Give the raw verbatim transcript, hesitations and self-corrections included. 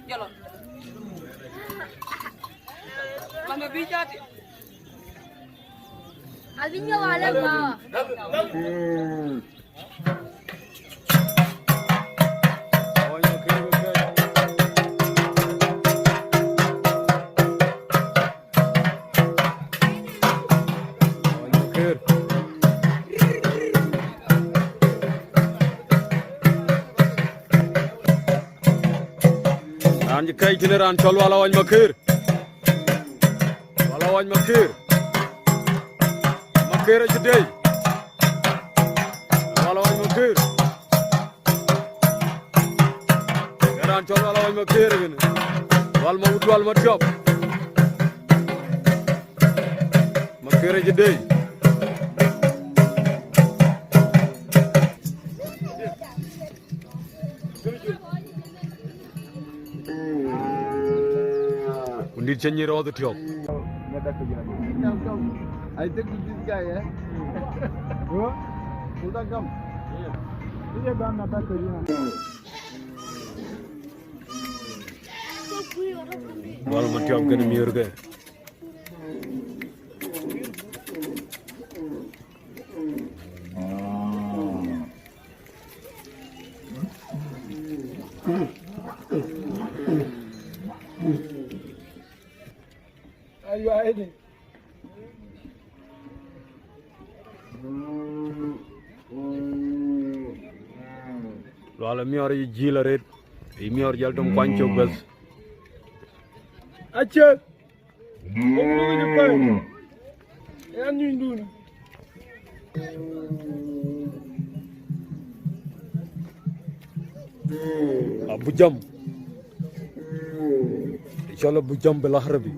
Jalo. Mama bi jati. Abi nyuɔɔth alë baba. Raan cï kɛ̈c tënë raan cɔl Wal Awany Makër. Wal Awany Makër. Makër acï dei. Wal Awany Makër. Ee raan cɔl Wal Awany Makër kënë. Wal Mawut Wal Matiɔp. Makër acï dei. Kundït cä nyïïr ɣɔth ë tiɔp. I think with this guy, eh? What? Will that come? Wal Matiɔp kënë miöörkë. Aywa, ëdë. Lual ë miɔɔr yï jïl arëët, yï miɔɔr jäl dom kuany cök bɛ̈th. Acë. Wok wok cï pɛ̈i. Ë anyucdun. Abu Jam. Cɔl Abu Jam bil Arabi.